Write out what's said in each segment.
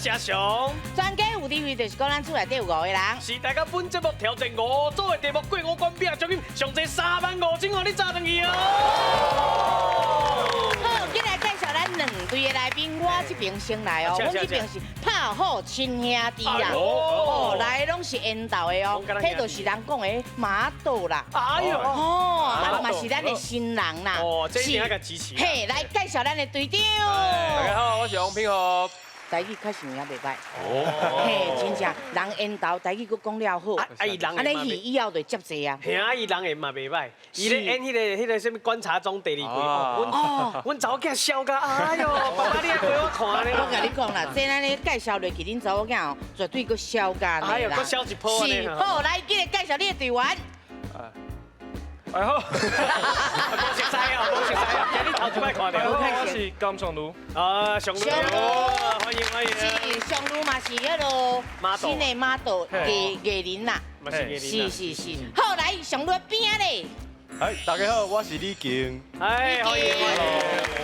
是阿雄。全家有智慧，就是講咱厝內底有五個人。是大家本節目挑戰五組的題目，過五關拼獎金上濟3萬5千予你賺轉去哦。好，今來介紹咱兩隊的來賓，我這邊先來哦，阮這邊是拍虎親兄弟啦。哦，來攏是緣投的哦，彼就是人講的馬道啦。哎喲，哦，啊嘛是咱的新人啦。哦，這一定愛共支持。嘿，來介紹咱的隊長。大家好，我是王品豪。台語確實有影袂䆀，嘿，真正人緣投，台語閣講了好，啊伊人按呢戲以後就會接濟啊。嘿啊，伊人緣嘛袂䆀，伊咧演彼個啥物觀察中第二季，阮查某囝笑甲，哎喲，爸爸你愛陪我看呢。我共你講啦，這咱咧介紹落去，恁查某囝哦，絕對閣笑甲呢啦。哎喲，閣笑一波呢。是，好，來，緊來介紹你的隊員。哎好，無熟似哦，無熟似哦，今日頭一擺看著。我是甘尚儒。啊，尚儒，歡迎歡迎。是，尚儒嘛是彼个新的 model 藝人啦。是是是。好，來，尚儒邊仔咧。哎，大家好，我是李靜。哎，歡迎歡迎。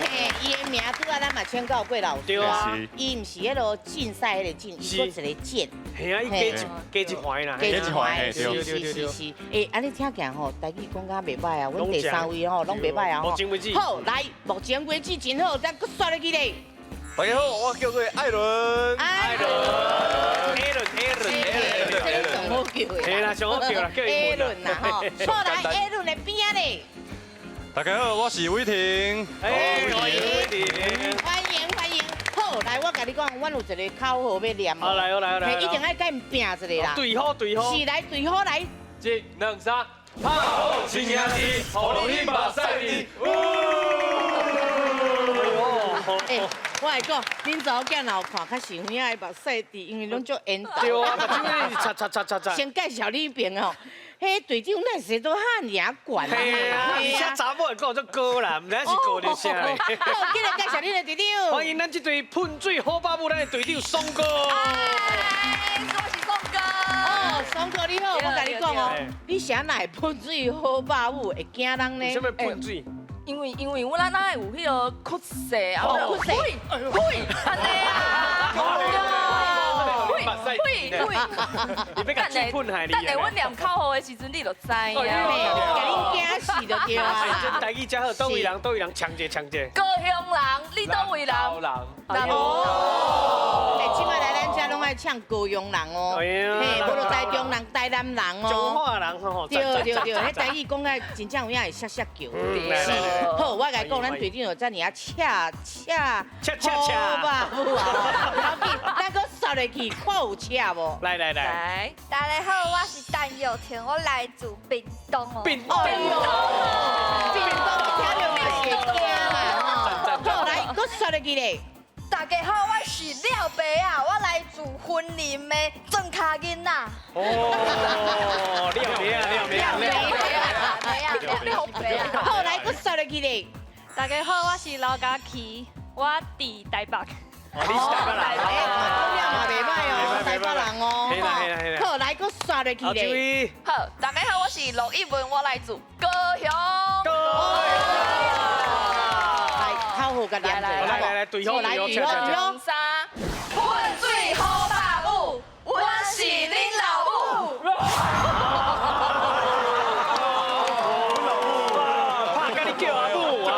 嘿，伊的名拄仔咱嘛請教過老師。對啊。伊毋是彼个競賽彼个競，伊閣一个劍。嘿啊，伊加一環啦。加一環，是是是是。欸，按呢聽起來吼，台語講甲袂䆀啊，阮第三位吼攏袂䆀啊吼。目前為止。好，來，目前為止真好，咱閣煞落去咧。大家好，我叫做艾倫。艾倫。艾倫，艾倫，艾倫，艾倫。上好叫的。嘿啦，上好叫啦，叫伊艾倫啦吼。好，來，艾倫的邊仔咧。大家好，我是偉霆。哎，歡迎偉霆。歡迎歡迎。好，來，我共你講，阮有一個口號欲念。好，來，好來，好來。一定愛共𪜶拚一下啦。對好，對好。是，來，對好來。一、兩、三，拍虎親兄弟，予你目屎滴。欸，我來講，恁查某囝若有看，較是有影會目屎滴，因為攏足緣投。對啊，目睭咧擦擦擦擦擦。先介紹你邊哦，彼隊長哪是都遐爾懸啊？嘿啊，而且查某會講足高啦，毋知是高著啥咧。好，緊來介紹恁的隊長。歡迎咱這隊噴水好爸母，咱的隊長松哥。嗨，我是松哥。哦，松哥你好，我共你講哦，你啥哪會噴水好爸母會驚人呢？啥物噴水？因為阮咱會有彼个哭勢啊，哭勢，嘿，按呢啊，嘿，嘿，嘿，你欲共水噴害你。等下阮念口號的時陣，你就知啊。共恁驚死就對啊。這台語真好，佗位人，佗位人，搶者搶者。高雄人，你佗位人？人。哦。欸，這擺來咱遮攏愛唱高雄人哦，嘿，無就台中人、台南人哦。彰化人吼。對對對，彼台語講甲真正有影會摔摔叫。是。好，我共你講，咱隊長就遮爾啊，恰恰恰恰恰，好吧，好啊，不要緊，咱閣煞落去，看有恰無？來來來，大家好，我是陳玉婷，我來自屏東哦。屏東，屏東聽著嘛是會驚嘛。好，來，閣煞落去咧。大家好，我是廖爸仔，我來自雲林的莊跤囡仔。哦，廖爸仔，廖爸仔，廖爸仔。好，來，閣煞落去咧。大家好，我是劉嘉琪，我佇台北。哦，你是台北人。欸，講了嘛袂䆀哦，台北人哦。好，來，閣煞落去咧。好，大家好，我是陸一文，我來自高雄。高雄。來，口號共念者，來來來，對好對好，對好對好。三，噴水好爸母，阮是恁老母。拍甲你叫阿母啊！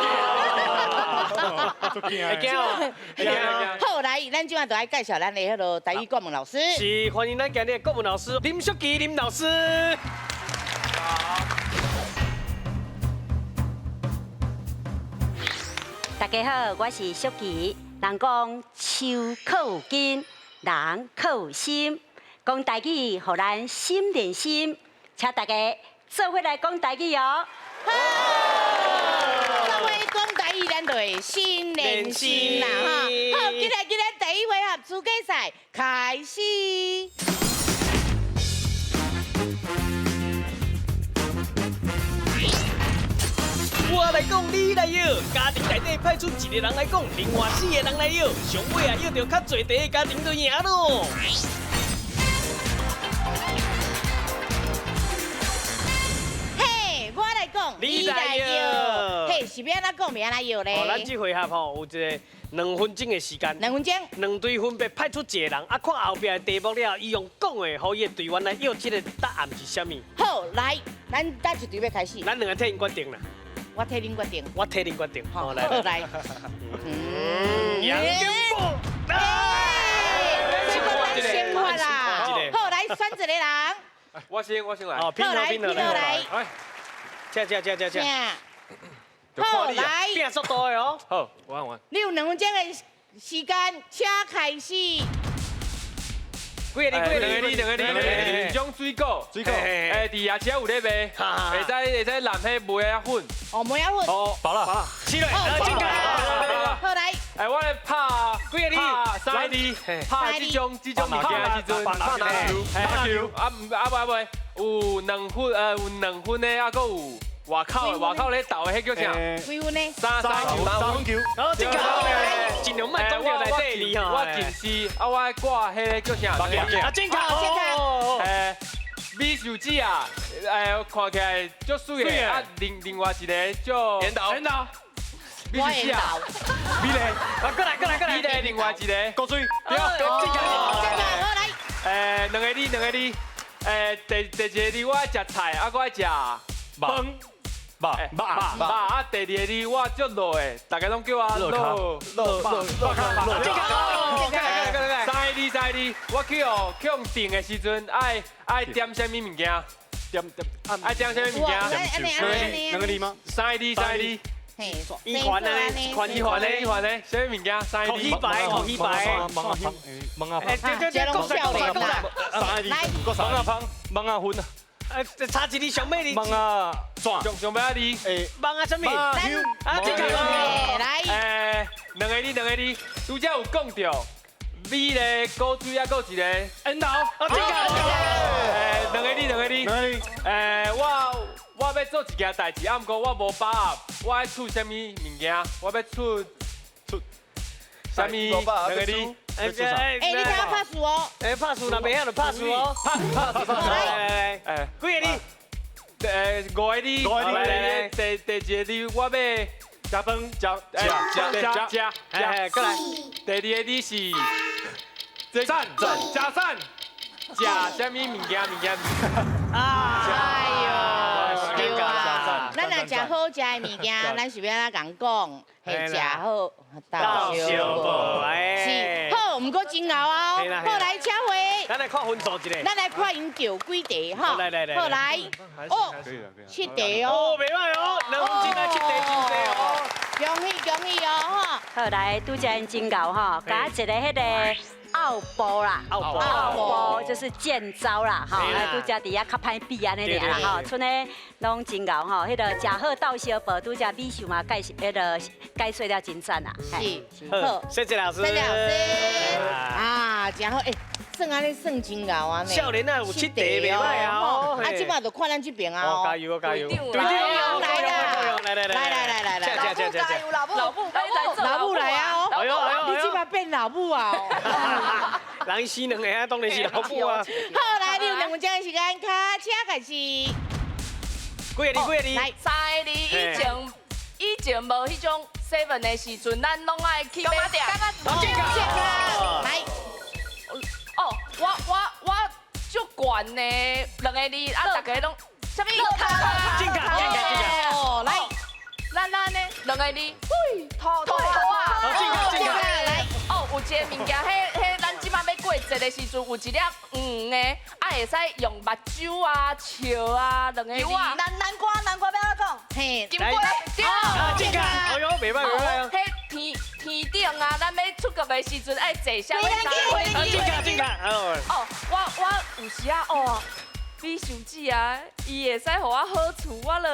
會驚哦，會驚。好，來，咱這擺就來介紹咱的彼个台語國文老師。是，歡迎咱今日的國文老師林淑琪林老師。大家好，我是淑琪。人講樹靠根，人靠心。講台語，予咱心連心，請大家做伙來講台語哦。好，做伙講台語，咱就會心連心啦哈。好，今日今日第一回合資格賽開始。我來講，你來搖。家庭內底派出一個人來講，另外四個人來搖。上尾啊，搖著較濟題的家庭就贏咯。嘿，我來講，你來搖。嘿，是欲按怎讲，欲按怎摇咧？哦，咱這回合吼有一个2分钟的时间， 2分钟，两队分别派出一个人，啊，看后壁的题目了，伊用讲的，予伊的队员来摇这个答案是啥物。好，来，咱佗一队欲开始？咱两个替𪜶决定啦。我替恁决定。我替恁决定。好，来。来。杨金宝。这个咱先发啦。好，来选一个人。我先，我先来。好，来，拼来。来。请请请请请。好，来。变速度的哦。好，我我。你有2分钟的时间，请开始。几个字？两个字，两个字，一种水果，水果。哎，伫夜市有咧卖，会使会使淋彼麦仔粉。哦，麦仔粉。哦，饱了，饱了。起来，进来。好来。哎，我咧拍几个字？三个字，拍这种这种物件的时阵，拍篮球，拍球。啊啊不不，有两分，有两分的，啊，阁有外口的，外口咧投的，彼叫啥？几分呢？三三球，三分球。好，这个尽量莫讲到内底字吼。我近视，啊，我爱挂彼个叫啥？啊，正确，正确。美秀姊啊，看起来足媠的，啊，另外一个叫缘投，缘投，美秀姊啊，美丽，啊，过来过来过来，美丽，另外一个高水，对，正确，好来。两个字，两个字，第一个字我爱食菜，啊，阁爱食饭。肉肉肉啊！第二个字我足老的，大家拢叫我老老老老卡老。三个字，三个字，我去予去予定的时阵，爱爱点啥物物件？点点爱点啥物物件？两个字吗？三个字，三个字。一环呢？一环一环呢？一环呢？啥物物件？三个字。空气白，空气白。芒仔香，芒仔哎，对对对，讲少年啦。三个字，芒仔芳，芒仔粉啊。哎，差一字上尾字。芒仔上上尾仔字，哎，芒仔啥物？啊，这个来。哎，两个字，两个字，拄才有讲到，美丽古水啊，阁有一个缘投。啊，这个。哎，两个字，两个字。两个字。哎，我欲做一件代志，啊，毋过我无把握，我爱出啥物物件？我欲出出啥物？两个字。哎哎，你听我拍数哦。哎，拍数，若袂晓就拍数哦。拍拍拍来来来，哎，几个字？五个字。五个字。第一个字我欲食饭，食食食食，哎，过来。第二个字是赞赞食赞，食啥物物件物件？啊！哎呦，对啦，咱若食好食的物件，咱是欲按怎共讲？彼食好斗相报，是好，毋过真𠢕哦。好来，请回。咱来看分数一下。咱来看𪜶叫几题哈。来来来。好来，哦，七题哦。哦，袂歹哦，2分钟啊，七题真济哦。恭喜恭喜哦哈。好来，拄才𪜶真𠢕吼，共一个彼个。奥步啦，奥步就是剑招啦，吼，拄才伫遐较歹比按呢尔啦，吼，賰呢拢真𠢕吼，彼个食好斗相报，拄才美秀嘛解释，彼个解说了真赞啊，是，好，谢谢老师，谢谢老师，啊，真好，欸，算按呢算真𠢕啊，少年啊有七题袂歹啊，啊，这摆就看咱这边啊，加油加油，队长来啦，来来来来来来来，来，加油老母老母老母来啊，哎呦哎呦，你这摆变老母啊。人生两个啊，当然是老母啊。好，来，你有2分钟的时间，开车开始。几个字？几个字？来，三个字。以前无彼种 seven 的时阵，咱拢爱去买店。来。哦，我足悬的两个字，啊，大家拢啥物？正确，正确，正确。哦，来，咱咱呢两个字，土土啊。正确，正确。来。哦，有一个物件，彼咱这摆欲过节的时阵，有一粒黄的，啊，会使用目睭啊、笑啊，两个字。南瓜，南瓜欲按怎讲？嘿，金瓜。对。啊，正确。哎呦，袂歹袂歹。彼天天顶啊，咱欲出国的时阵爱坐啥物？正确，正确。哦，我有时啊，哦，美秀姊啊，伊会使予我好处，我就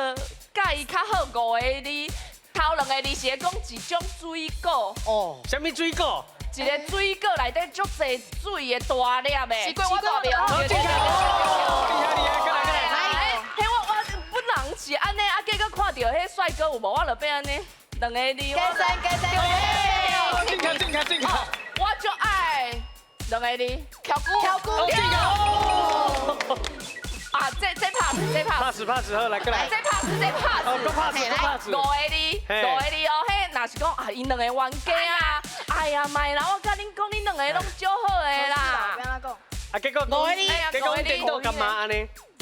佮伊较好五个字。头两个字是咧讲一种水果。哦，啥物水果？一个水果内底足济水的大粒的。西瓜我大表。好，正确。厉害厉害，过来过来。来，彼我本人是按呢，啊，结果看著彼帅哥有无，我就变按呢，两个字。加三加三。正确正确正确。我足爱两个字，翘骨翘骨。正确。啊，拍，這拍這拍。 pass pass 好，來過來。這拍這拍。哦，閣 pass 閣 pass。五個字，五個字哦，彼若是講啊，𪜶兩個冤家啊，哎呀，莫啦，我佮恁講，恁兩個攏足好的啦。啊，結果五個字，結果顛倒幹嘛按呢？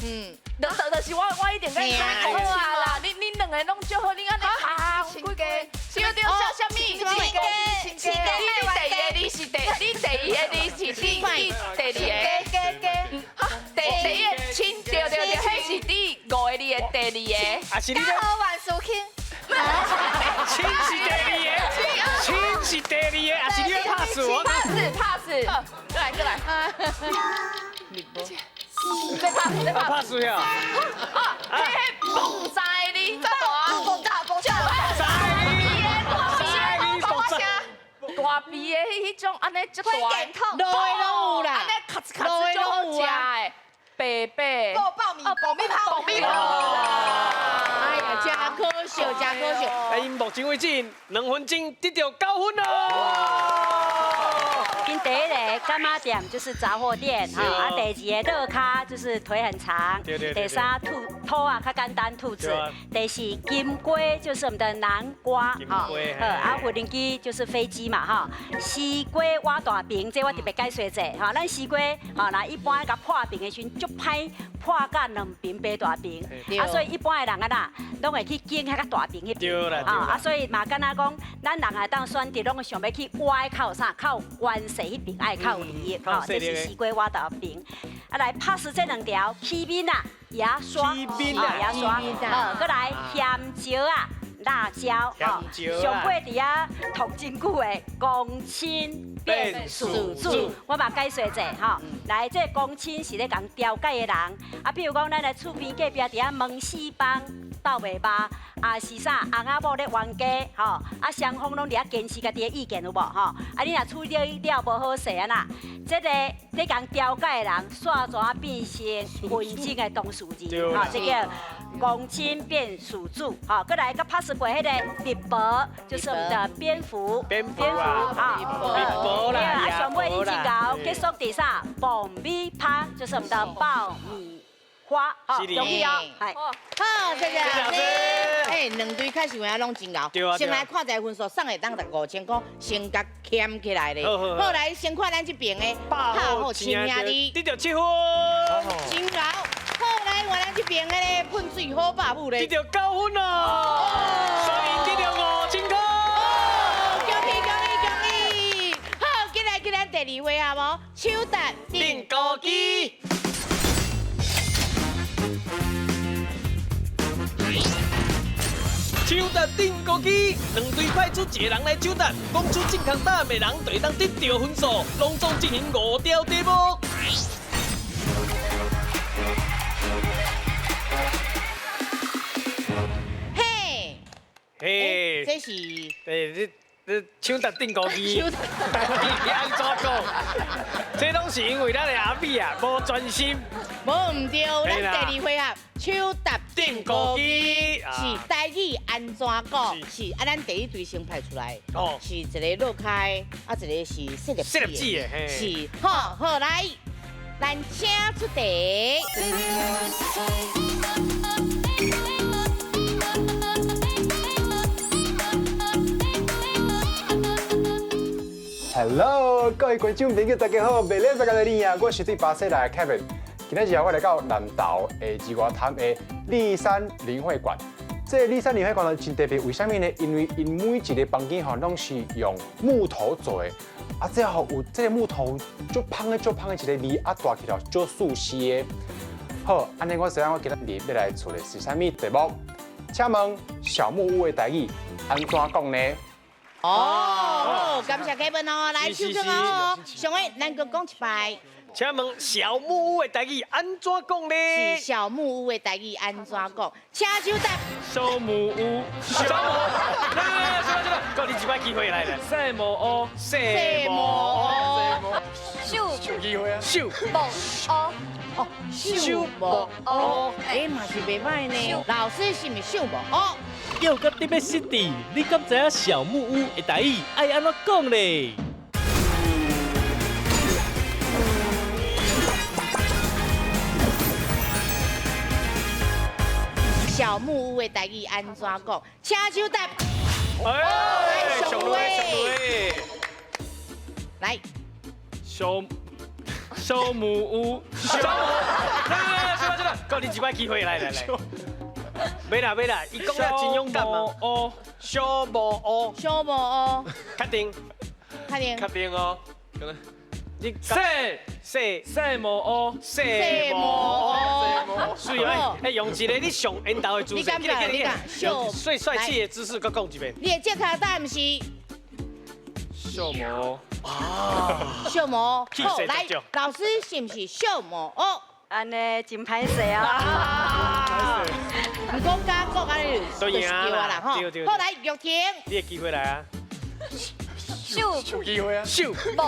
嗯，就是我一定佮你講好啊啦，恁兩個攏足好，恁按呢啊，幾個，對對，啥物？親家，親家，你第一個字是第，你第一個字是你第二個，家家，第一個親，對對對，彼是你五個字的第二個。啊是你家好萬事興。親是第二個，親是第二個，啊是你咧拍死我。 pass pass，過來過來。這拍這拍。拍死呀！啊，彼彼蹦三個字，大爆炸爆炸。三個字，大鼻的彼種按呢足大，落的攏有啦，按呢咔吱咔吱足好食的，白白。爆米爆米泡，爆米泡。哎呀，真可惜，真可惜。哎，目前為止2分鐘得著9分咯。跟第一個柑仔店就是雜貨店，哈，啊，第二個樂咖就是腿很長，第三兔兔啊較簡單兔子，第四金瓜就是我們的南瓜，哈，好，啊，無人機就是飛機嘛，哈，西瓜挖大餅，這我特別解說者，哈，咱西瓜，哈，那一般共破餅的時陣，足歹破甲兩爿白大爿，啊，所以一般的人啊啦，攏會去揀彼較大爿彼爿，啊，所以嘛，敢若講，咱人會當選擇，攏會想欲去挖較有啥，較有關係彼爿愛較有利益，吼，這是西瓜挖大餅。啊，來 pass 這兩條，起面啊，牙刷，牙刷，好，閣來鹹椒啊，辣椒，吼，上尾佇遐讀真久的公親變事主，我嘛解說者吼。來，這公親是咧共調解的人，啊，比如講咱來厝邊隔壁佇遐門四幫鬥袂肉，啊是啥翁仔某咧冤家，吼，啊雙方攏佇遐堅持家己的意見有無吼？啊你若處理了無好勢啊啦，這個咧共調解的人，煞怎變成紛爭的當事人？吼，這叫公親變事主，吼，閣來閣拍死過彼個立婆，就是我們的蝙蝠，蝙蝠啊，立婆啦，啊上尾伊真𠢕結束佇啥？爆米花，就是我們的爆米花，好，恭喜哦，好，謝謝老師。哎，兩隊開始有影攏真𠢕，先來看一下分數，送會當值5000塊，先共儉起來咧。好，來先看咱這邊的，拍好親兄弟，得著7分，真𠢕。好，來換咱這邊的咧，噴水好爸母咧，得著9分哦，所以得著5000塊。恭喜恭喜恭喜！好，進來進來第二回合無？手搭釘孤枝。搶答釘孤枝，兩隊派出一個人來搶答，講出正確答案的人就會當得著分數。攏總進行5條題目。嘿，嘿，這是，欸，你搶答釘孤枝，你按怎講？這攏是因為咱的阿美啊，無專心。無毋對，咱第二回合搶答釘孤枝是台語按怎講？是啊，咱第一隊先派出來，是一個樂開，啊一個是細粒細粒子的，是好好來，咱請出題。Hello，各位觀眾朋友，大家好！袂禮拜個你啊，我是對巴西來的 Kevin。今仔日我來到南投的二外潭的麗山靈會館。這個麗山靈會館呢真特別，為啥物呢？因為𪜶每一個房間吼攏是用木頭做的，啊，這吼有這個木頭足芳的、足芳的一個味，啊，大起來足舒適的。好，按呢我知影我今仔日欲來出的是啥物題目？請問小木屋的台語按怎講呢？哦，好，感謝 Kevin 哦，來手掌哦，上位咱閣講一擺。請問小木屋的台語按怎講呢？是小木屋的台語按怎講？請手答。小木屋，小木屋，來來來，來來，給你一擺機會來來。小木屋，小木屋，秀機會啊，秀木屋，哦，秀木屋，哎嘛是袂䆀呢。老師是毋是秀木屋？叫甲特別失智，你敢知影小木屋的台語愛按怎講咧？小木屋的台语按怎讲？请手答。哎，上位，来，小小木屋，小木，来来来，来来，给你一摆机会，来来来。袂啦袂啦，伊讲得真勇敢嘛。哦，小木屋，小木屋，确定，确定，确定哦。你细细细木屋，细木屋，水哦！哎，用一个你上缘投的姿势，你敢讲？你敢？最帅气的姿势，阁讲一遍。你的这跤答毋是小木啊，小木屋。好，来，老师是毋是小木屋？按呢真歹势啊！毋过敢讲按呢就是对啦吼。好，来玉婷，你的机会来啊！秀机会啊！秀木屋。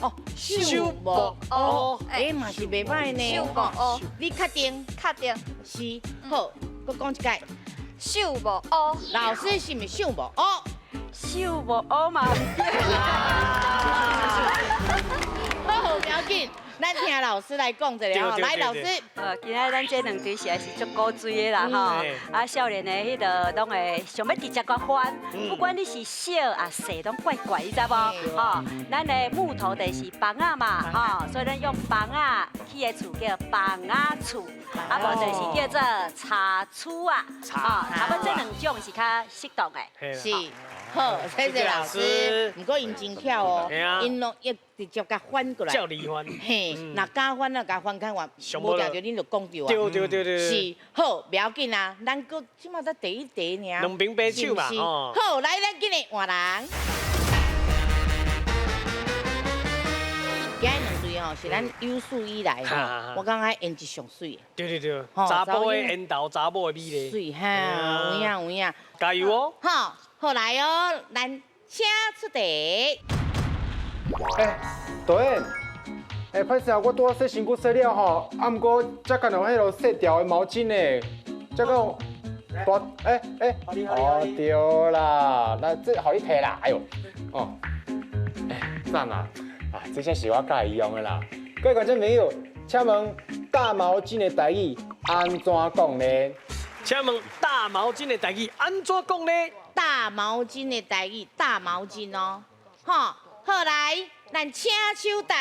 哦，秀木屋，哎嘛是袂歹呢。秀木屋，你确定？确定。是，好，阁讲一摆。秀木屋，老师是毋是秀木屋？秀木屋嘛毋对啦。好，不要紧。咱听老师来讲一下吼，来老师。今仔咱这两对实在是足古锥的啦吼，啊，少年的彼个拢会想欲直接共翻，不管你是小啊细，拢怪怪，你知无？吼，咱的木头就是房仔嘛，吼，所以咱用房仔起的厝叫房仔厝，啊，无就是叫做茶厝啊，吼，差不多这两种是较适当的。是，好，谢谢老师。毋过𪜶真巧哦，𪜶拢一直接共翻过来。照离翻。嘿，若敢翻啊，共翻看完，无定著恁就讲著啊。对对对对。是，好，袂要紧啊，咱阁这马才第一题尔。两边白手嘛，吼。好，来，咱紧来换人。今日两对吼，是咱有史以来吼，我感觉颜值上媠。对对对，查埔的缘投，查某的美丽。媠哈，有影有影。加油哦！好，好来哦，咱请出题。哎，导演，哎，歹势啊，我拄仔洗身躯洗了吼，啊，毋过这敢有彼落细条的毛巾呢？这个大，哎哎，哦对啦，那这予你提啦，哎呦，哦，哎，赞啦，啊，这才是我佮意用的啦。各位观众朋友，请问大毛巾的台语按怎讲呢？请问大毛巾的台语按怎讲呢？大毛巾的台语，大毛巾哦，吼，好来，咱请手答。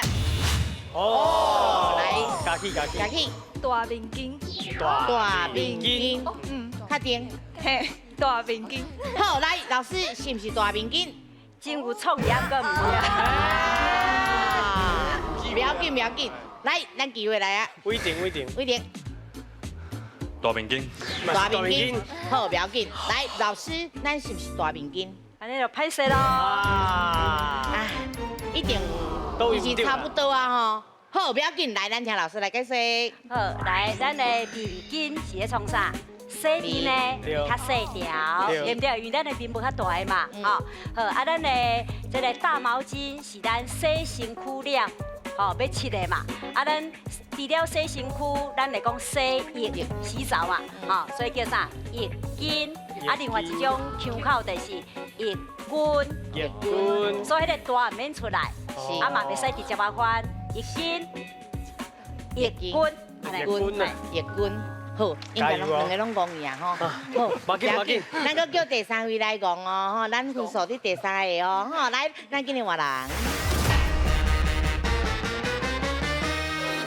哦，来，加起加起，加起。大面巾，大面巾，嗯，确定。嘿，大面巾。好，来，老师是毋是大面巾？真有创意，阁毋对。不要紧，不要紧，来，咱机会来啊。伟霆，伟霆，伟霆。大面巾，大面巾，好，不要紧。来，老师，咱是毋是大面巾？按呢就歹势咯。啊，一定其实差不多啊吼。好，不要紧，来，咱请老师来解释。好，来，咱的面巾是咧创啥？洗面呢，较细条，对不对？因为咱的面无较大的嘛，吼。好，啊，咱的这个大毛巾是咱洗身躯了，吼，欲拭的嘛。啊，咱除了洗身躯，咱会讲洗浴、洗澡嘛，吼，所以叫啥？浴巾。啊，另外一种腔口就是浴巾。浴巾。所以彼个大毋免出来，啊嘛袂使直接仔翻。浴巾、浴巾、浴巾、浴巾，好，应该拢两个拢戆去啊吼。好，无紧无紧，咱阁叫第三位来戆哦，吼，咱分数伫第三个哦，吼，来，咱紧来换人。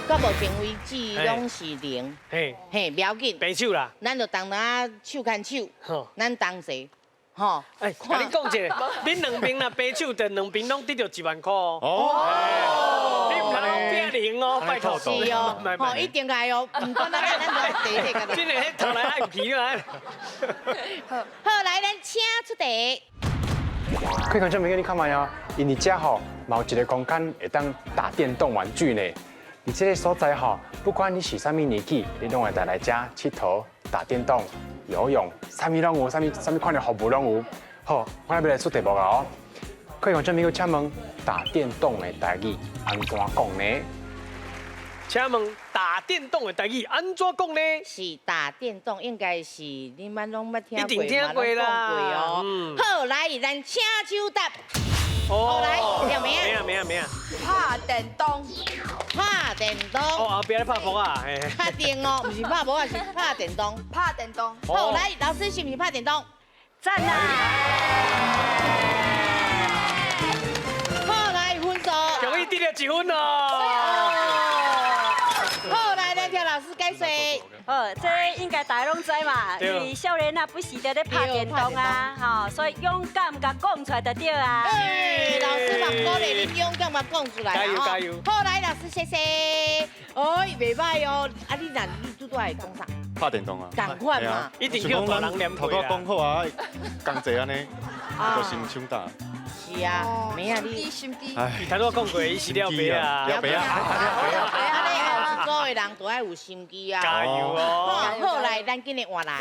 到目前为止拢是零，嘿，嘿，不要紧，白手啦，咱就同当手牵手，咱同齐。吼，哎，共你讲一下，恁两边若白手，就两边拢得著1万块哦。哦，你毋通变零哦，拜托。是哦，吼，一定爱哦，毋管咱咱就第一个。真的，彼头来爱皮啊。好，来，咱请出题。各位观众朋友，你看觅哦，𪜶伫遮吼，嘛有一个空间会当打电动玩具呢。伫这个所在吼，不管你是啥物年纪，你拢会当来遮𨑨迌、打电动、游泳，啥物拢有，啥物啥物款的服务拢有。好，我来欲来出题目啊哦。各位观众朋友，请问打电动的台语按怎讲呢？请问打电动的台语按怎讲呢？是打电动，应该是恁们拢捌听过，一定听过啦。哦。好，来，咱请手答。哦，來，廖明咩啊咩啊咩啊！拍電動，拍電動。哦，後壁咧拍波啊，拍電哦，毋是拍波啊，是拍電動。拍電動。好，來，老師是毋是拍電動？讚啊！好，來分數。恭喜得了一分哦。好，來，梁跳老師解說。好，這應該大家攏知嘛，因為少年啊不時在咧拍電動啊，吼，所以勇敢共講出來就對啊。哎，老師嘛鼓勵你勇敢共講出來。加油加油！好，來，老師謝謝。哎，袂歹哦，啊你若你拄拄愛講啥？拍電動啊。仝款嘛。一定叫大人念頭拄講好啊，共濟按呢，就先搶答。是啊，沒啊你。心機。伊頭拄講過，伊是廖爸啊。廖爸啊。啊，你後一組的人都愛有心機啊。加油哦！好，來，咱緊來換人。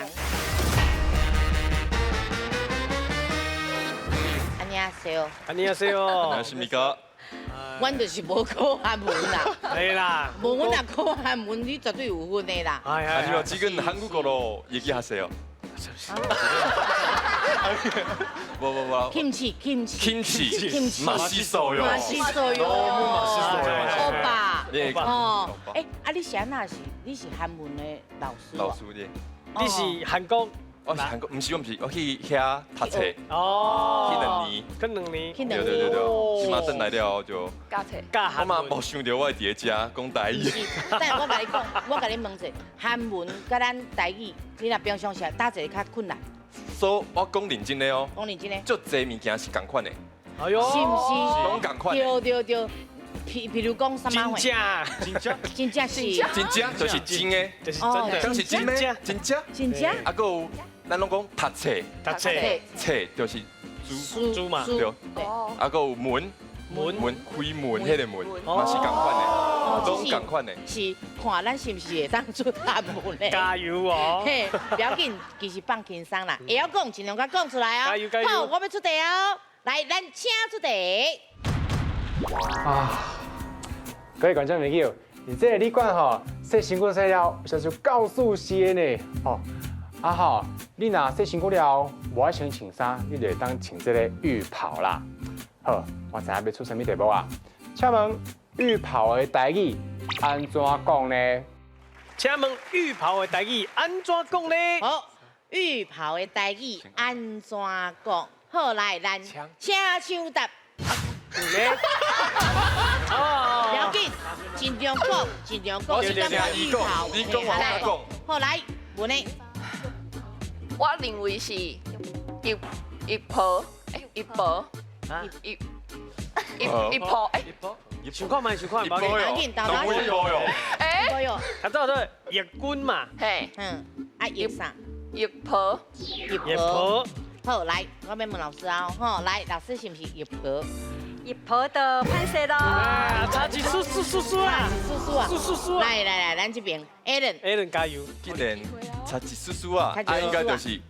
안녕하세요。 안녕하세요。 안녕하십니까。 阮就是無考韓文啦。對啦。無阮若考韓文，你絕對有分的啦。 아니요, 지금 한국어로 얘기하세요. 뭐 뭐 뭐. 김치 김치. 김치. 김치. 맛있어요. 맛있어요. 너무 맛있어요. 오빠. 네. 哦，哎，啊，你是按怎是？你是韓文的老師？老師的。你是韓國？我是韓國，毋是我毋是，我去遐讀冊。哦。去兩年。去兩年。去兩年。對對對對，這馬轉來了後就教冊。教我嘛無想著我會佇咧遮講台語。但我共你講，我共你問者，韓文佮咱台語，你若平常時佗一個較困難？所以我講認真的哦。講認真的。足濟物件是仝款的。哎喲。是毋是？攏仝款。對對對。譬如講啥物？真正，真正，真正是。真正就是真的，就是真的。敢是真的？真正。真正。啊，閣有咱攏講讀冊，讀冊，冊就是書書嘛。對。啊，閣有門，門門開門彼個門，嘛是仝款的，攏仝款的。是看咱是毋是會當出韓文的。加油哦！嘿，不要緊，其實放輕鬆啦，會曉講盡量共講出來哦。加油加油！好，我欲出題哦，來，咱請出題。啊，各位觀眾朋友，佇這个旅館吼，洗身軀洗了，有啥告訴先呢？吼，啊吼，你若洗身軀了，無愛先穿衫，你就會當穿這个浴袍啦。好，我知影欲出啥物題目啊？請問浴袍的台語按怎講呢？請問浴袍的台語按怎講呢？好，浴袍的台語按怎講？好，來，咱請搶答。哦，不要緊，盡量講，盡量講。我是聽伊講，你講我講。好，來，問你。我認為是浴浴袍，浴袍，浴浴浴袍，哎，想看覓，想看覓。不要緊，豆豆。浴袍喲。哎，頭拄說浴巾嘛。嘿，啊，浴啥？浴袍，浴袍。好，來，我欲問老師啊，吼，來，老師是毋是浴袍？浴袍就歹勢咯。啊，差一絲絲絲絲啊，絲絲啊，絲絲絲啊。來來來，咱這邊，Alan，Alan 加油。竟然差一絲絲啊，啊應該就是浴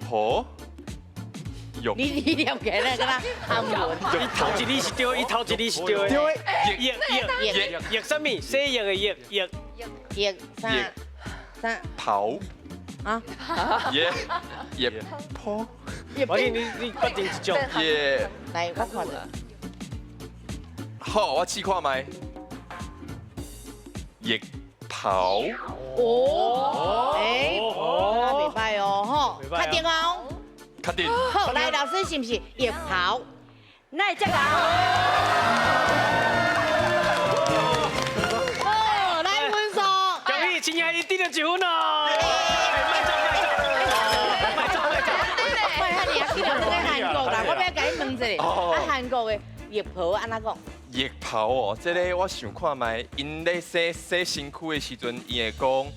袍，浴。你了解咧，敢若韓文。伊頭一字是對，伊頭一字是對的。浴浴浴浴啥物？洗浴的浴浴。浴啥？啥？袍。啊？浴浴袍。我你你決定一種。浴。來，我看著。好，我試看覓。浴袍。哦。欸，袂歹哦，吼，確定哦。確定。好，來，老師是毋是浴袍？哪會這勅？好，來分數。恭喜，親愛的，得著一分哦。莫遐爾啊，去著轉去韓國啦！我欲共你問一下，啊，韓國的浴袍按怎講？浴袍哦，這个我想看覓，𪜶咧洗洗身軀的時陣，伊會講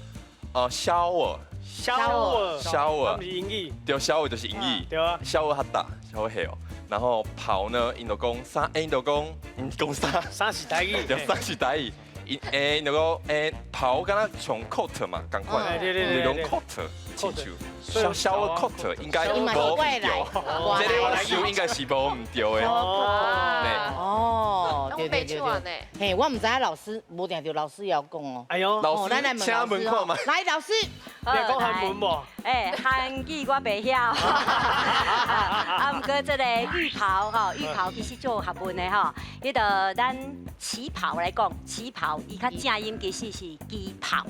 ，shower，shower，shower，是英語。對，shower 就是英語。對啊。 shower 較大，shower 彼哦。然後袍呢，𪜶就講啥？𪜶就講，𪜶講啥？啥是台語？對，啥是台語？𪜶欸，𪜶就講欸，袍敢若像 coat 嘛，仝款，𪜶就講 coat，親像 shower coat 應該無毋對，這个我想應該是無毋對的。哦，阮白手啊呢。嘿，我毋知影老師無定著老師也有講哦。哎呦，老師，請問看覓。來，老師，你講韓文無？欸，韓語我袂曉。啊，毋過這个浴袍吼，浴袍其實做學問的吼。彼个咱旗袍來講，旗袍伊較正音其實是旗袍，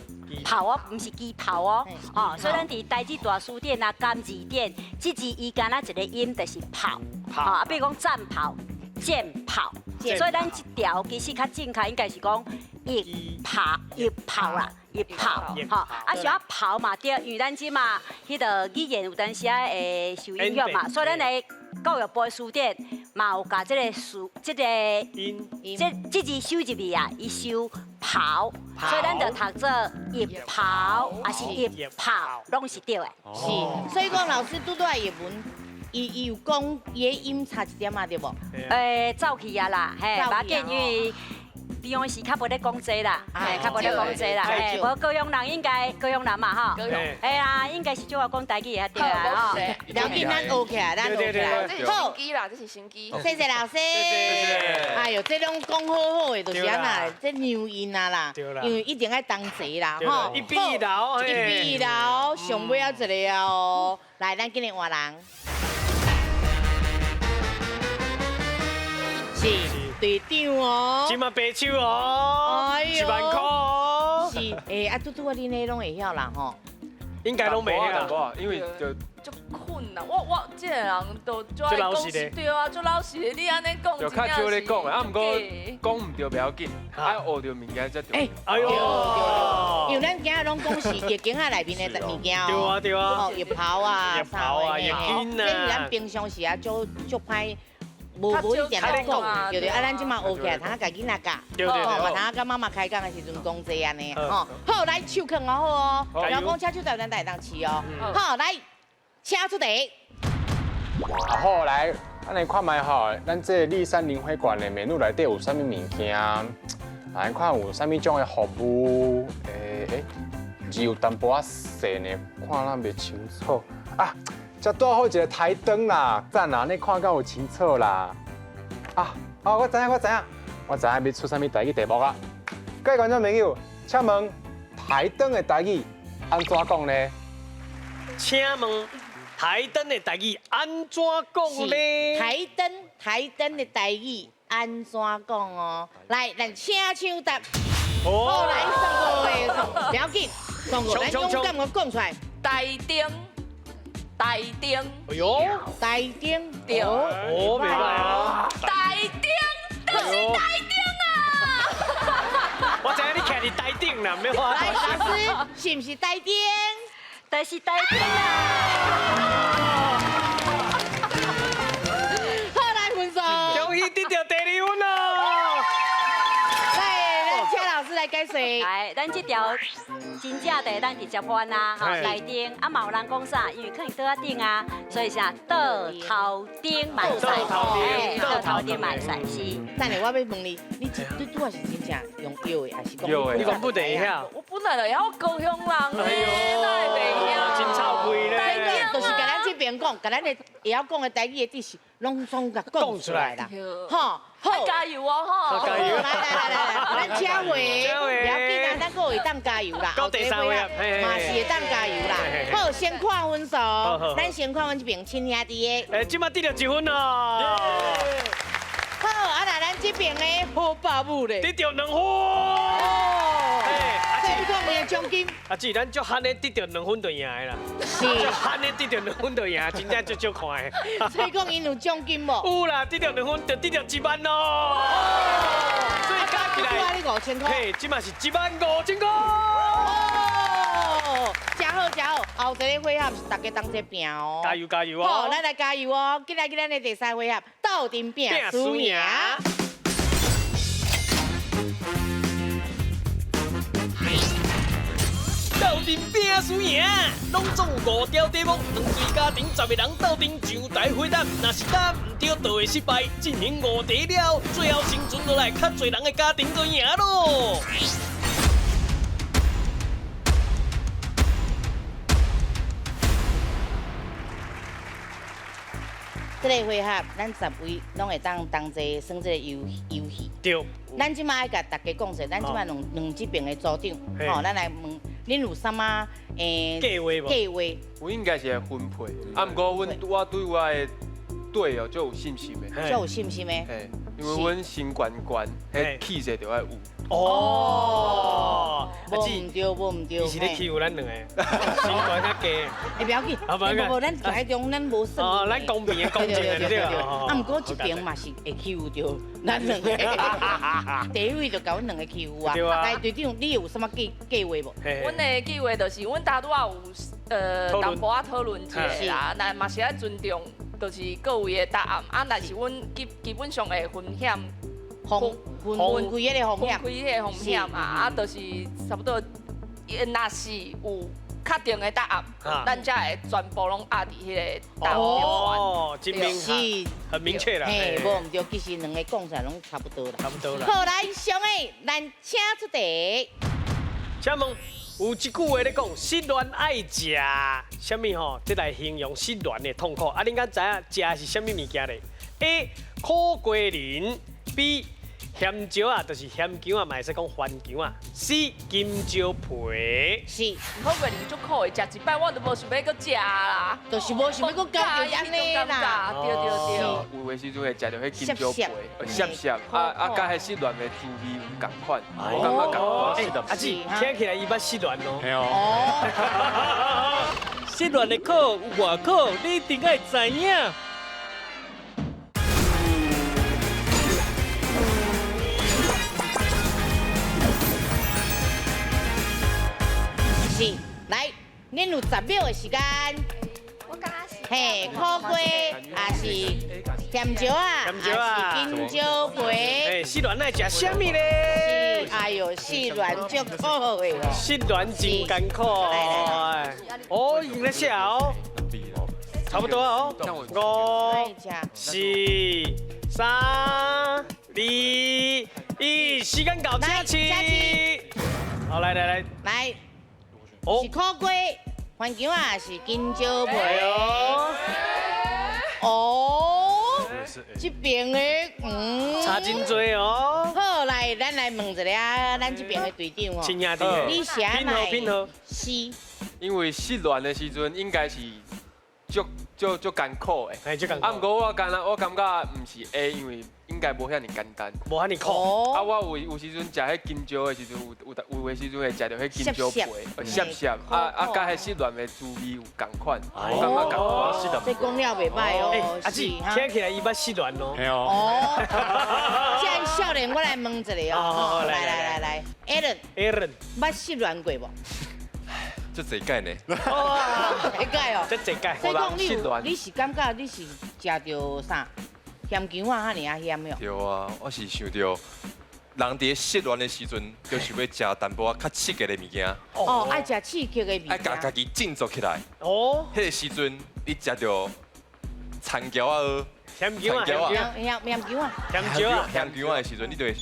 袍哦，毋是旗袍哦，吼。所以咱佇台語大辭典啊、簡字典，這字伊敢若一个音就是袍，吼。啊，比如講戰袍、劍袍，所以咱這條其實較正確應該是講浴袍、浴袍啦。浴袍，吼，啊，像啊袍嘛對，因為咱這嘛，彼个語言有當時仔會受影響嘛，所以咱的教育部的辭典嘛有共這个詞，這个這這字收入去啊，伊收袍，所以咱就讀做浴袍，抑是浴袍，攏是對的。是，所以講老師拄拄仔譯文，伊有講伊的音差一點仔對無？欸，走去啊啦，嘿，無要緊，因為。平常時較無咧講這啦，嘿，較無咧講這啦，嘿，無高雄人應該高雄人嘛，吼，嘿啊，應該是少講台語的對啊，吼。要緊，咱學起來，咱學起來。這是新機啦，這是新機。謝謝老師。哎呦，這攏講好好的，就是按那，這娘音啊啦，因為一定愛同齊啦，吼。一比一流，一比一流，上尾仔一个哦。來，咱今日換人。是。隊長哦，這馬白手哦，1萬塊哦。是，欸，啊，拄拄仔恁彼攏會曉啦吼？應該攏袂曉，因為就足困難。我這个人都足愛講，對啊，足老實的。你按呢講，就較少咧講，啊，毋過講毋著袂要緊，愛學著物件才對。哎呦，因為咱今仔攏講是浴間仔內面的物件哦。對啊對啊。哦，浴袍啊，浴袍啊，浴巾啊。這是咱平常時啊，足足歹。無一定咧講，對對，啊，咱這馬學起來，通共囡仔教，吼，嘛通佮媽媽開講的時陣講這按呢，吼，好，來手囥好哦，然後講請出題，咱會當試哦，好，來，請出題。好，來，咱來看覓吼，咱這個麗山靈會館的 menu 內底有啥物物件？來看有啥物種的服務？欸，字有淡薄仔細呢，看咱袂清楚啊。這拄好一個台燈啦，讚啦，你看敢有清楚啦？啊，哦，我知影，我知影，我知影欲出啥物台語題目啊！各位觀眾朋友，請問台燈的台語按怎講呢？請問台燈的台語按怎講呢？台燈，台燈的台語按怎講哦？來，咱請搶答。好，來送五个，送，不要緊，送五，咱勇敢的講出來。台燈。台燈，哎呦，台燈，對，哦，袂歹啊，台燈，就是台燈啊！我知影你徛佇台頂啦，免話。來，老師，是毋是台燈？就是台燈啦。好，來分數。恭喜得著第二分咯！來，咱請老師來解說。來，咱這條。真正的咱直接翻啊，吼，台燈啊嘛有人講啥，因為可能桌仔頂啊，所以啥桌頭頂嘛會使，桌頭頂嘛會使是。等下我欲問你，你你拄仔是真正用藥的，還是講？你講不得曉？我本來就會曉高雄人咧，哪會袂曉？真臭屁咧！就是共咱這邊講，共咱的會曉講的台語的知識，攏總共講出來啦，吼。好，加油哦！吼，加油！來來來來來，咱請回，不要緊啊，咱閣會當加油啦。到第三位啊，嘛是會當加油啦。好，先看分數，咱先看阮這邊親兄弟的。欸，這馬得著1分咯。好，啊那咱這邊的好爸母咧，得著2分。所以講伊的獎金。啊，姊，咱足憨的得著2分就贏的啦。是。足憨的得著2分就贏，真正足少看的。所以講𪜶有獎金無？有啦，得著2分就得著1萬咯。所以加起來，5000塊。嘿，這馬是15000塊。哦，真好真好，後一个回合是大家同齊拼哦。加油加油哦！好，咱來加油哦！緊來緊咱的第三回合，鬥陣拼輸贏。鬥陣拼輸贏，攏總有5條題目，兩隊家庭10个人鬥陣上台回答，若是答毋對，就會失敗。進行5題了，最後生存落來較濟人的家庭就贏咯。這个回合，咱十位攏會當同齊耍這个遊戲。對。咱這馬愛共大家講者，咱這馬兩這邊的組長，吼，咱來問，恁有啥物計劃無？計劃。我應該是會分配，啊，毋過我對我的隊友足有信心的。足有信心的。嘿，因為阮身懸懸，彼氣勢就愛有。哦，無毋對，無毋對。伊是咧欺負咱兩個，身懸較低。欸，不要緊，無無，咱徛佇中，咱無算。哦，咱公平的公正的對。啊，毋過這邊嘛是會欺負著咱兩個。第一位就共阮兩個欺負啊。來，隊長，你有啥物計劃無？阮的計劃就是，阮拄仔有淡薄仔討論一下啦，但嘛是愛尊重，就是各位的答案。啊，但是阮基本上會分享。分開彼个風險，分開彼个風險啊！啊，就是差不多，若是有確定的答案，咱才會全部攏壓佇彼个答案。哦，真明確，很明確啦。嘿，無毋對，其實兩个講出來攏差不多啦。差不多啦。好，來，上個，咱請出題。請問有一句話咧講，失戀愛食啥物吼？這來形容失戀的痛苦。啊，恁敢知影食是啥物物件咧？A. 苦瓜仁，B. 鹹椒啊，就是鹹薑啊，嘛會使講番薑啊。C 金蕉皮。是。苦瓜仁足苦的，食一擺我都無想欲閣食啦。就是無想欲閣交著按呢啦。對對對。有的時陣會食著彼金蕉皮，澀澀，啊，佮彼失戀的滋味有仝款，我感覺仝款。阿姊，聽起來伊捌失戀哦。哦。失戀的苦有偌苦，你一定愛知影。是，來，恁有10秒的時間。我感覺是。嘿，苦瓜，也是鹹椒啊，也是金蕉皮。嘿，失戀愛食啥物咧？是，哎呦，失戀足苦的。失戀真艱苦。哦，已經咧寫哦。差不多哦。5、4、3、2、1，時間到，請起。好，來來來。來。是苦瓜、番薑啊，是金蕉皮。哦，這邊的差真濟哦。好，來，咱來問一下咱這邊的隊長哦。親兄弟，你是按怎？是。因為失戀的時陣應該是足艱苦的。嘿，足艱苦。啊，毋過我感覺毋是 A，因為應該無遐爾簡單。無遐爾苦。啊，我有時陣食彼金蕉的時陣，有的時陣會食著彼金蕉皮，澀澀，啊，佮彼失戀的滋味有仝款，我感覺仝款。這講了袂歹哦。阿姊，聽起來伊捌失戀哦。哦。這少年，我來問一下哦。來來來來，Aaron，Aaron，捌失戀過無？足濟擺呢？濟擺哦。足濟擺。所以講你是感覺你是食著啥？鹹薑啊，遐爾啊鹹喲。對啊，我是想著人佇失戀的時陣，就想欲食淡薄仔較刺激的物件。哦，愛食刺激的物件。愛共家己振作起來。哦。彼个時陣，你食著田僑仔，鹹薑啊，鹹薑啊，鹹椒啊，鹹薑仔的時陣，你就會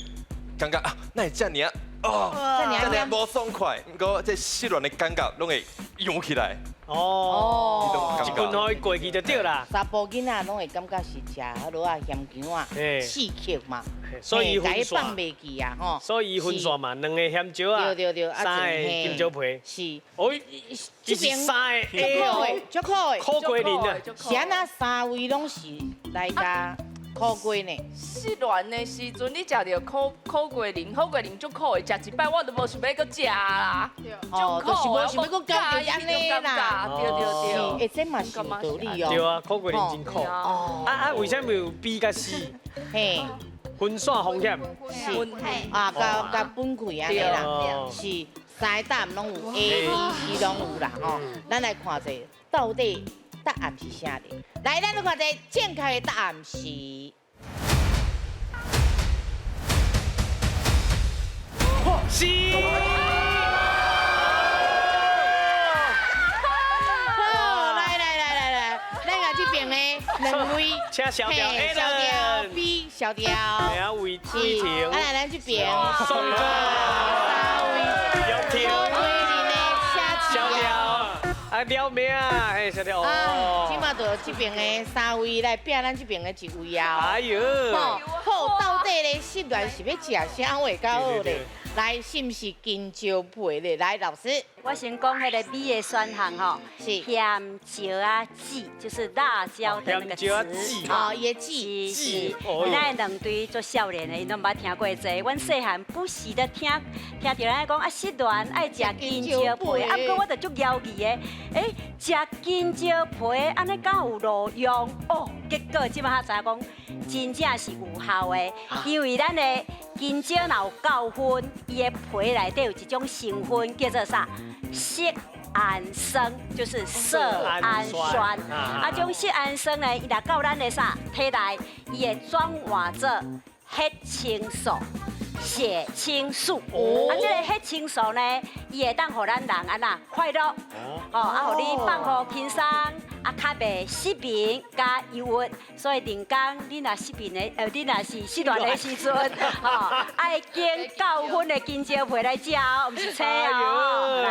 感覺啊，哪會遮爾啊？哦，遮爾無爽快。毋過這失戀的感覺攏會揚起來。哦，一棍予伊過去就對啦。查埔囡仔攏會感覺是食彼落仔鹹薑仔，刺激嘛，所以分線放袂記啊，吼。所以分線嘛，兩個鹹椒仔，對對對，三個金蕉皮。是。哦，這邊三個，足苦的，足苦的，苦瓜仁啊。是按怎三位攏是來共苦瓜呢？失戀的時陣，你食著苦瓜仁，苦瓜仁足苦的，食一擺我都無想欲閣食啦。哦，就是無想欲閣交著按呢啦。對對對，欸，這嘛是有道理哦。對啊，苦瓜仁真苦。哦。啊，為啥物有 B 佮 C？嘿。分散風險。是。啊，佮分開按呢啦。是，三個答案攏有 A、B、C 攏有啦吼。咱來看者，到底答案是啥咧？來，咱來看者正確的答案是。是。好，來來來來來，咱共這邊的兩位，請小調，小調 B 小調，啊，魏婷，啊來咱這邊，宋哥，三位，玉婷，小調，啊，啊，了命啊，嘿，晓得哦。這馬就這邊的三位來拼咱這邊的一位啊。哎呦，好，到底咧失戀是欲食啥貨較好咧？來，是毋是香蕉皮咧？來，老師，我先講彼個米的選項吼，是鹹椒仔籽，就是辣椒的那個籽。哦，伊的籽。是是。咱兩對做少年的，𪜶攏毋捌聽過這個。阮細漢不時的聽著咱講啊，失戀愛食香蕉皮，啊，毋過我就足猶疑的，欸，食香蕉皮按呢敢有路用？哦，結果這擺才知影講，真正是有效的，因為咱的香蕉若有夠薰，伊的皮內底有一種成分叫做啥？色氨酸，就是色氨酸。啊，這種色氨酸呢，伊若到咱的啥體內，伊會轉換做血清素。血清素，啊，這个血清素呢，伊會當予咱人按怎快樂，哦，啊，予你放予輕鬆，啊，較袂失眠佮憂鬱，所以逐工你若失眠的，你若是失戀的時陣，吼，愛揀夠薰的香蕉皮來食哦，毋是青哦。來，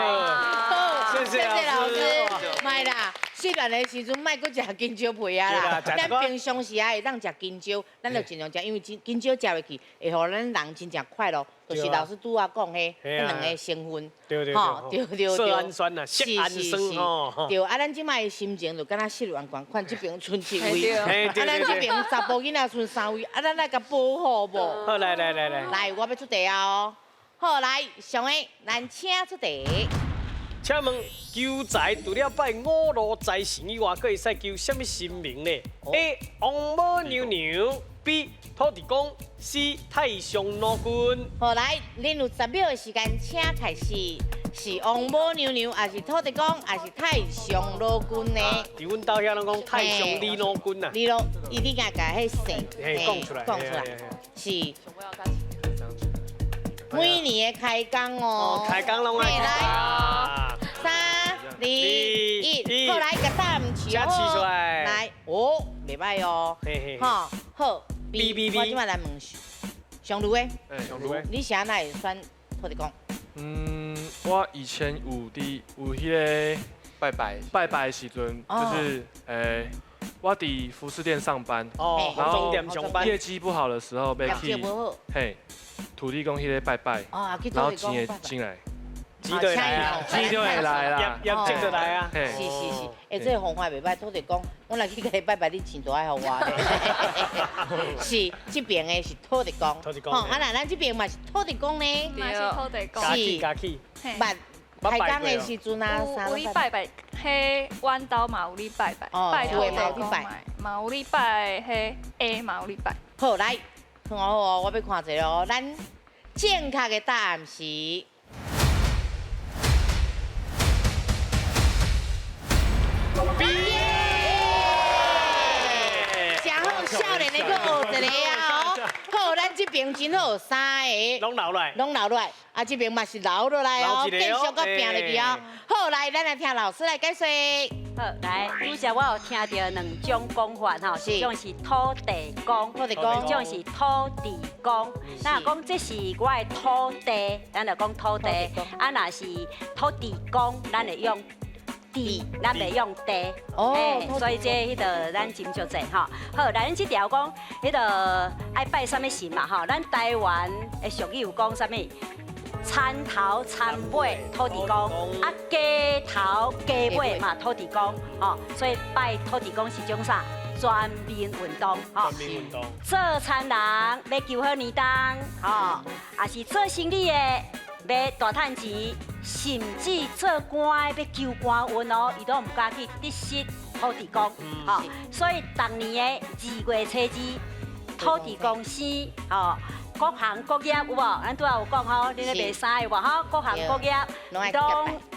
好，謝謝老師，莫啦。失戀的時陣，莫閣食香蕉皮啊啦。咱平常時也會當食香蕉，咱就盡量食，因為香蕉食落去會予咱人真正快樂。就是老師拄仔講彼兩个成分，對對對，對對。色氨酸啊，色氨酸哦。對，啊，咱這擺的心情就敢若失戀仝款，這邊賰一位，啊，咱這邊查埔囡仔賰三位，啊，咱來共保護無？好，來來來來。來，我欲出題啊哦。好，來，上个，咱請出題。請問求財除了拜五路財神以外，閣會使求啥物神明呢？A. 王母娘娘，B. 土地公，C. 太上老君。好，來，恁有10秒的時間，請開始。是王母娘娘，還是土地公，還是太上老君呢？佇阮兜遐攏講太上李老君啊。李老，伊你共共彼姓講出來，講出來，是。每年的開工哦，開工攏愛來，3、2、1，好來，共答案試出來，來，哦，袂䆀哦，好，好，B B B，我這擺來問上路的，上路的，你是按怎會選土地公？嗯，我以前有佇有彼个拜拜拜拜的時陣，就是我佇服飾店上班，哦，然後業績不好的時候，欲去，嘿。土地公彼个拜拜，然後錢會進來，錢就來，錢就會來啦，業績就來啊。是是是，欸，這个方法袂䆀，土地公，我若去共伊拜拜，你錢都愛予我。是，這邊的是土地公，土地公，吼，啊那咱這邊嘛是土地公呢，嘛是土地公，是，加起，捌開工的時陣啊，有咧拜拜，彼阮兜嘛有咧拜拜，拜土地公嘛有咧拜，彼下嘛有咧拜。好，來。好哦，我欲看一下哦。咱正確的答案是 B。真好，少年的閣學一个啊！哦，好，咱這邊真好，三个攏留來，攏留來，啊，這邊嘛是留落來哦，繼續閣拼落去哦。好，來，咱來聽老師來解說。好，來，拄才我有聽著兩種講法吼，一種是土地公，土地公，一種是土地公。咱若講這是我的土地，咱就講土地；啊，若是土地公，咱會用地，咱袂用地。哦，所以這彼个咱斟酌者吼。好，來，咱這條講彼个愛拜啥物神嘛吼？咱台灣的俗語有講啥物？田頭田尾土地公，啊，街頭街尾嘛土地公，吼，所以拜土地公是種啥？全民運動，吼。全民運動。做田人欲求好年冬，吼，也是做生意的欲大趁錢，甚至做官的欲求官運哦，伊都毋敢去得失土地公，吼。所以逐年的2月初二，土地公生，吼。各行各業有無？咱拄仔有講吼，恁咧賣衫有無？吼，各行各業攏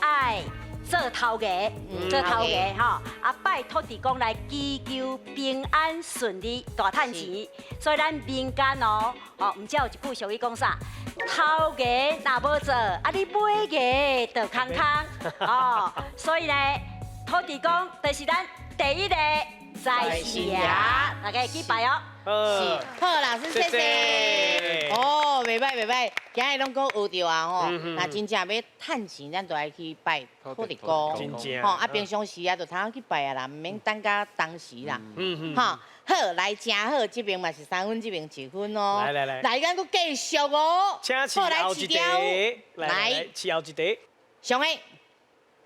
愛做頭家，做頭家吼，啊拜土地公來祈求平安順利、大趁錢。所以咱民間哦，吼，毋知有一句俗語講啥？頭家若無做，啊你尾家就空空哦。所以呢，土地公就是咱第一个財神爺，大家去拜哦。是，好，老师谢谢。哦，袂歹袂歹，今日攏閣學著啊吼。若真正欲趁錢，咱就愛去拜土地公。真正。吼，啊，平常時啊，就通去拜啊啦，毋免等到當時啦。吼，好，來誠好，這邊嘛是3分，這邊1分哦。來來來。來，咱閣繼續哦。請飼後一題。來，飼後一題。上個，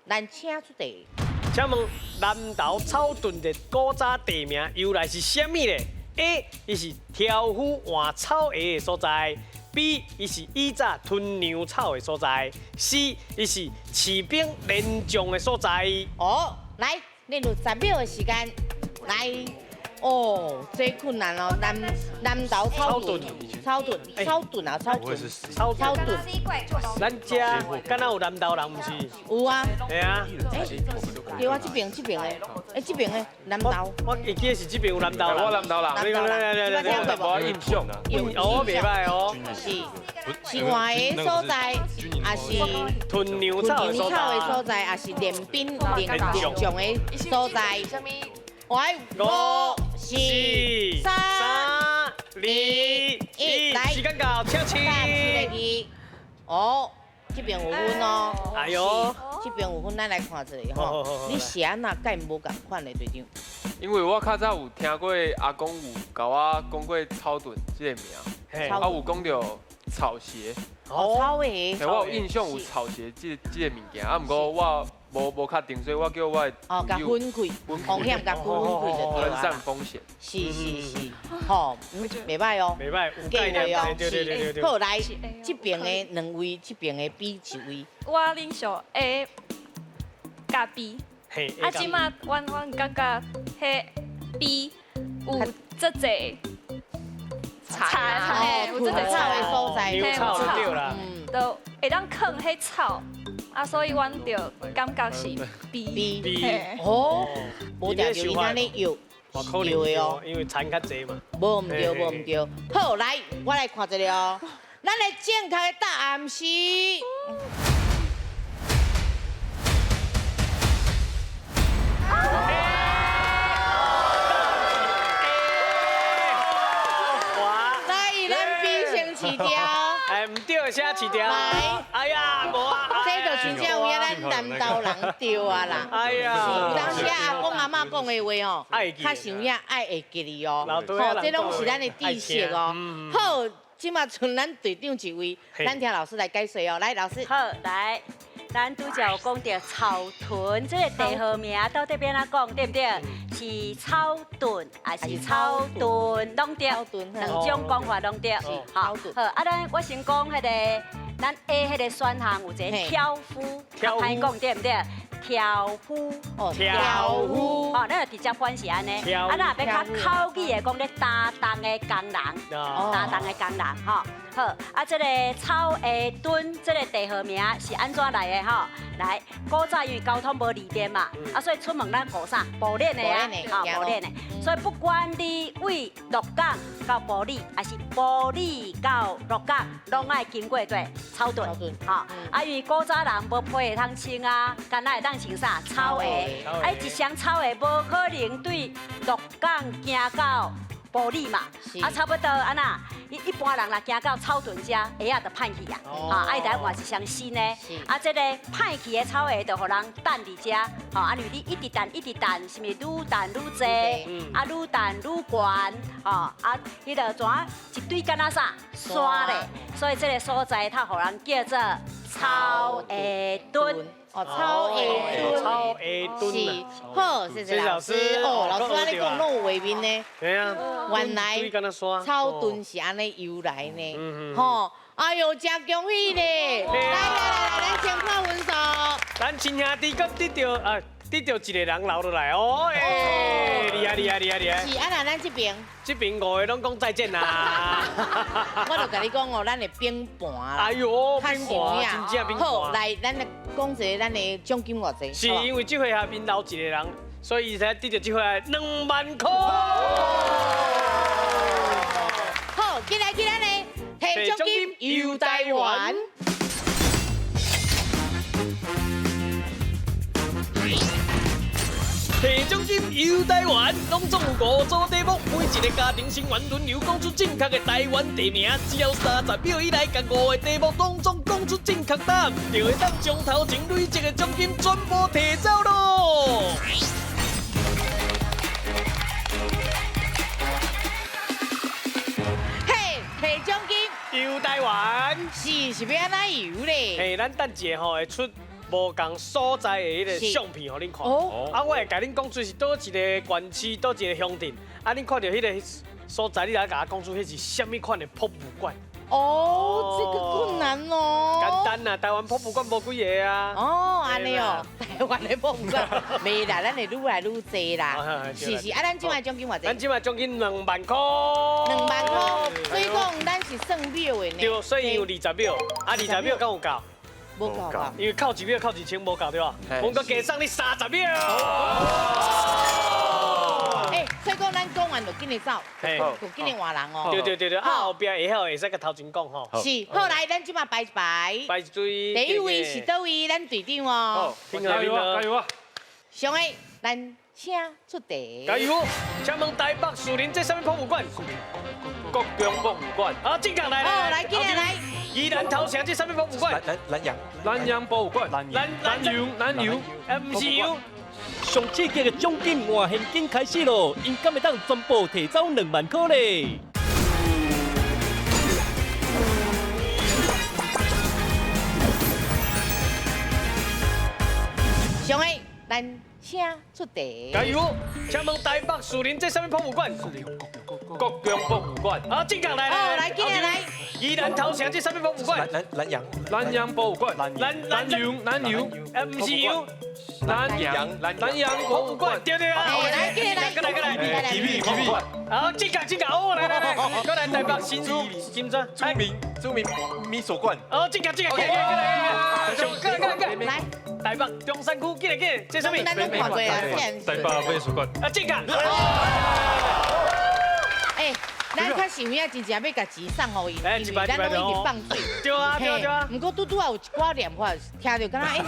咱請出題。請問南投草屯的古早地名由來是啥物咧？A，伊是挑夫換草鞋的所在；B，伊是以早屯牛草的所在；C，伊是士兵連將的所在。哦，來，你有10秒的時間，來，哦，這困難哦，南投草屯，草屯，草屯啊，草屯，草屯。咱遮敢若有南投人，毋是？有啊。係啊。對啊，這邊這邊的，哎，這邊的南投。我會記得是這邊有南投人。我南投人。來，我印象。哦，袂歹哦。是，是換个所在，也是屯牛草的所在，也是練兵練將的所在。來，5、4、3、2、1，來，時間到，請起。哦，這邊有分哦。哎呦，這邊有分，咱來看一下吼。你是按怎蓋無仝款的隊長？因為我較早有聽過阿公有共我講過草屯這個名，啊有講著草鞋。哦，草鞋。我有印象有草鞋這個物件，啊，毋過我無確定，所以我叫我的哦，共分開，風險共分開就對分散風險。是是是，吼，袂歹哦，袂歹，有概念哦。對對對對。好，來，這邊的兩位，這邊的 B 一位。我恁想 A 佮 B，啊，這馬阮感覺彼 B 有這濟草，有這濟草的所在，牛草就對啦，就會當囥彼草。啊，所以阮就感覺是 B。 B。哦，無定著伊按呢搖，是對的哦。因為田較濟嘛。無毋對，無毋對。好，來，我來看一下哦。咱的正確的答案是。來，咱 B 先飼掉。哎，毋對，寫飼掉。來。哎呀，無啊。這就真正有影咱南投人對啊啦。哎呀，有當時阿公阿嬤講的話哦，較像影愛會記哩哦。吼，這攏是咱的知識哦。好，這馬賰咱隊長一位，咱聽老師來解說哦。來，老師。好，來，咱拄才有講著草屯這個地號名到底欲按怎講，對毋對？是草屯還是草屯？攏對，兩種講法攏對。好，好，啊，咱我先講彼個。咱 A 彼個選項有一個挑夫，較歹講對毋對？挑夫，哦，挑夫，哦，咱就直接翻是按呢。啊，若欲較口語的講咧，擔重的工人，擔重的工人，吼。好，啊，這個草下墩這個地號名是按怎來的吼？來，古早因為交通無利便嘛，啊，所以出門咱步啥？步練的啊，吼，步練的。所以不管你對鹿港到埔里，還是埔里到鹿港，攏愛經過對草屯，吼。啊，因為古早人無皮會通穿啊，干焦會當穿啥？草鞋。啊，一雙草鞋無可能對鹿港行到埔里嘛，啊，差不多按怎？一般人若行到草屯遮，鞋仔就歹去啊，啊，愛來換一雙新的。啊，這個歹去的草鞋就予人等佇遮，吼，啊，因為你一直等，一直等，是毋是愈等愈濟？啊，愈等愈懸，吼，啊，彼就怎一堆敢若啥山咧？所以這個所在，才予人叫做草鞋墩。哦，草鞋墩，草鞋墩是，好，謝謝老師。哦，老師按呢講攏有畫面呢。對啊。原來草屯是按呢由來呢。吼，哎呦，真恭喜咧！來來來來，咱先看分數。咱親兄弟閣得著啊，得著一個人留落來哦，哎，厲害厲害厲害厲害。是啊，那咱這邊，這邊5個攏講再見啦。我就共你講哦，咱的冰盤啦。哎呦，冰盤，真正冰盤。好，來，咱來講一個咱的獎金偌濟。是因為這回下面留一個人，所以才得著這回2萬塊。好，進來進來呢，提獎金遊台灣。提奖金游台湾，拢总有5组题目，每一个家庭成员轮流讲出正确的台湾地名，只要30秒以内，共5个题目拢总讲出正确答案，就会当将头前累积的奖金全部提走咯。嘿，提奖金游台湾，是欲按怎游咧？嘿，咱等一下吼会出无仝所在的彼个相片，予恁看。啊，我会共恁讲出是佗一个县市，佗一个乡镇。啊，恁看著彼个所在，你来共我讲出彼是啥物款的博物馆？哦，这个困难哦。简单啦，台湾博物馆无几个啊。哦，按呢哦，台湾的博物馆，袂啦，咱会愈来愈济啦。是是，啊，咱这摆奖金偌济？咱这摆奖金2万块。2万块，所以讲咱是算秒的呢。对，所以有20秒，啊，20秒敢有够？无够吧？因为扣1秒扣1000无够对吧？我阁加送你30秒。哎，所以讲咱讲完就紧来走，就紧来换人哦。对对对对，啊后壁会晓会使共头前讲吼。是，好来，咱这马排一排。排一堆。第一位是佗位？咱队长哦。加油啊！加油啊！上个，咱请出题。加油！请问台北树林这啥物博物馆？国中博物馆。啊，正确来来。哦，来，进来来。宜兰头城这啥物博物馆？南洋。南洋博物馆。南洋南洋。哎，毋是洋。上刺激的奖金换现金开始咯，𪜶敢会当全部提走2万块咧？上个，咱请出题。加油！请问台北树林这啥物博物馆？国中博物馆。啊，正确来来。哦，来，进来来。宜兰头城这啥物博物馆？南洋。南洋博物馆。南洋南洋。哎，毋是洋。南洋南洋博物馆。对对啊。来，进来来。过来过来。奇美奇美。好，正确正确，哦，来来来，过来台北新竹金砖。著名美术馆。哦，正确正确，过来过来过来。来。台北中山区，进来进来，这啥物？咱拢看过啊，台北美术馆。啊，正确。哎，咱较是有影真正欲共钱送予𪜶，因为咱拢一直放水。对啊对啊对啊。毋过拄拄仔有一寡念法，听著敢若哎，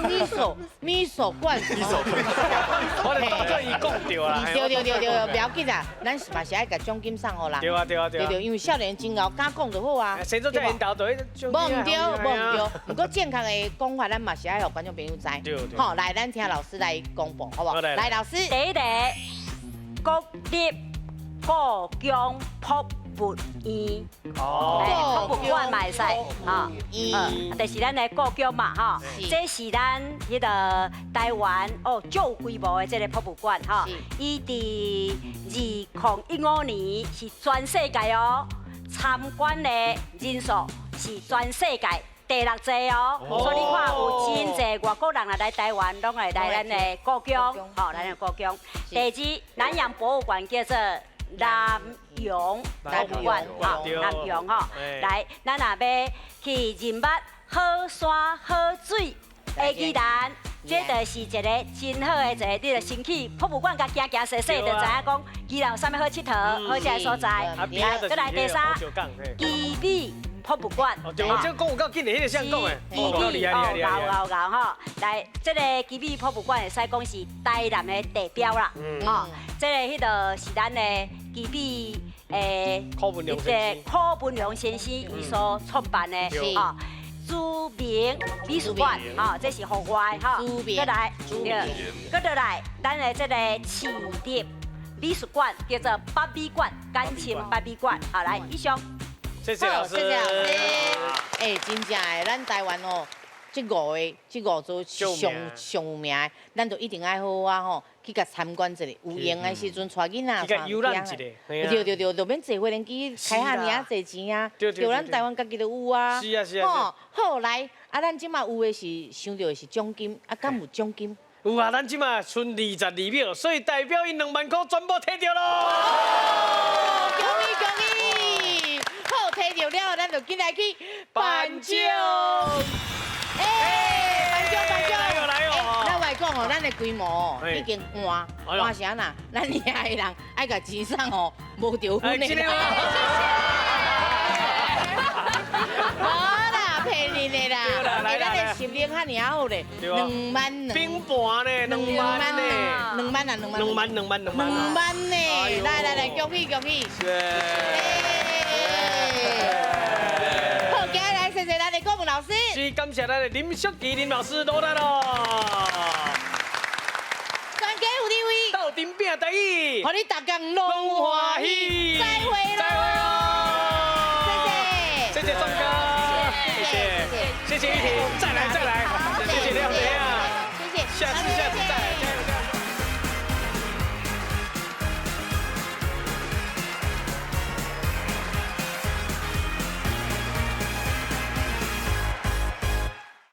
米索馆。米索馆。我咧当做伊讲著啦。对对对对，袂要紧啦，咱是嘛是爱共奖金送予人。对啊对啊对。对对，因为少年真𠢕，敢讲就好啊。先做这𪜶头对。无毋对，无毋对。毋过正确的讲法，咱嘛是爱予观众朋友知。好，来，咱听老师来公布，好无？来，老师。第一个，国立故宫博物院，哦，博物馆嘛会使，哈，就是咱的故宫嘛，哈，这是咱彼个台湾哦，足有规模的这个博物馆，哈，伊伫2015年是全世界哦参观的人数是全世界第6济哦，所以你看有真济外国人来台湾，拢会来咱的故宫，吼，咱的故宫。第二，南洋博物馆叫做南洋博物馆，吼，南洋吼，来，咱若欲去认捌好山好水的宜兰，这就是一个真好的一个，你就先去博物馆，共行行踅踅，就知影讲宜兰有啥物好𨑨迌、好食的所在。来，阁来第三，奇美博物馆。哦，对，我这讲有够紧的，彼个谁讲的？奇美哦，𠢕𠢕𠢕吼，来，这个奇美博物馆会使讲是台南的地标啦，吼，这个彼个是咱的奇美的，柯文龙先生，柯文龙先生伊所创办的，吼。著名美术馆，吼，这是户外，吼，阁来，对，阁落来，咱的这个市立美术馆叫做北美馆，简称北美馆，好，来，以上。谢谢老师，谢谢老师。哎，真正的，咱台湾哦，这五座上上有名的，咱就一定爱好好啊吼，去共参观一下。有闲的时阵，带囡仔，去共游览一下。对对对，就免坐飞机开遐尔仔济钱啊。对，咱台湾家己就有啊。是啊是啊。吼，好来，啊，咱这马有的是想著的是奖金，啊，敢有奖金？有啊，咱这马剩22秒，所以代表𪜶2万块全部提著咯。恭喜恭喜！好，提著了，咱就紧来去颁奖。哎，颁奖颁奖！来哦来哦！咱话讲哦，咱的规模已经换换啥啦？咱遐的人爱共钱送哦，无着分的。无啦，骗你的啦！咱的实力经遐爾好咧，2萬2。冰盤呢，2萬呢，2萬啊，2萬。2萬2萬2萬。2萬呢，來來來，恭喜恭喜！好，今日來謝謝咱的顧問老師。是感謝咱的林淑琪林老師，努力咯。全家有你位，鬥陣拼台語，予你逐工攏歡喜。再會咯，謝謝，謝謝宋哥，謝謝，謝謝玉婷，再來再來，謝謝廖姐啊，謝謝，下次下次再來。